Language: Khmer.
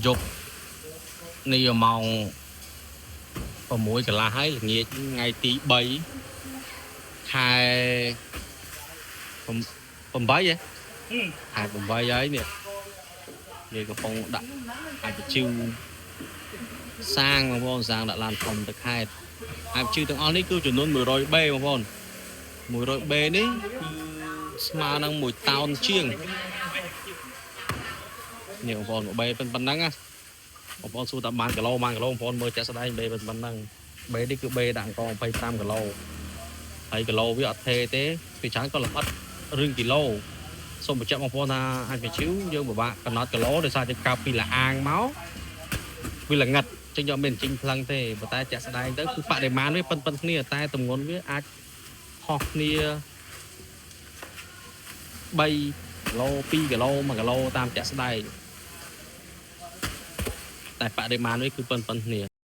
យប់នេះម៉ោង6កន្លះហើយល្ងាចថ្ងៃទី3ខែ8ហ៎ខែ8ហើយនេះនេះកំពុងដាក់អាចបញ្ជូសាងបងប្អូនសាងដាក់ឡានធំទៅខេត្តអាចបញ្ជូទាំងអស់នេះគឺចំនួន 100B បងប្អូន 100B នេះគឺស្មើនឹង1តោនជាងនេះបងប្អូន1 B ប៉ុណ្ណឹងណាបងប្អូនសួរថាបានគីឡូបានគីឡូបងប្អូនមើលចាក់ស្ដែង B ប៉ុណ្ណឹង B នេះគឺ B ដាក់អង្ករ25គីឡូហើយគីឡូវាអត់ថេទេពីច្រើនក៏លម្អិតរឿងគីឡូសូមបញ្ជាក់បងប្អូនថាអាចបញ្ជូយើងពិបាកកំណត់គីឡូដោយសារយើងកើបពីលអាងមកវាល្ងិតចឹងយកមិនចេញផ្លឹងទេប៉ុន្តែចាក់ស្ដែងទៅគឺបរិមាណវាប៉ុនៗគ្នាតែទម្ងន់វាអាចខុសគ្នា3គីឡូ2គីឡូ1គីឡូតាមចាក់ស្ដែងតែបរិមាណវាគឺប៉ុនៗគ្នា។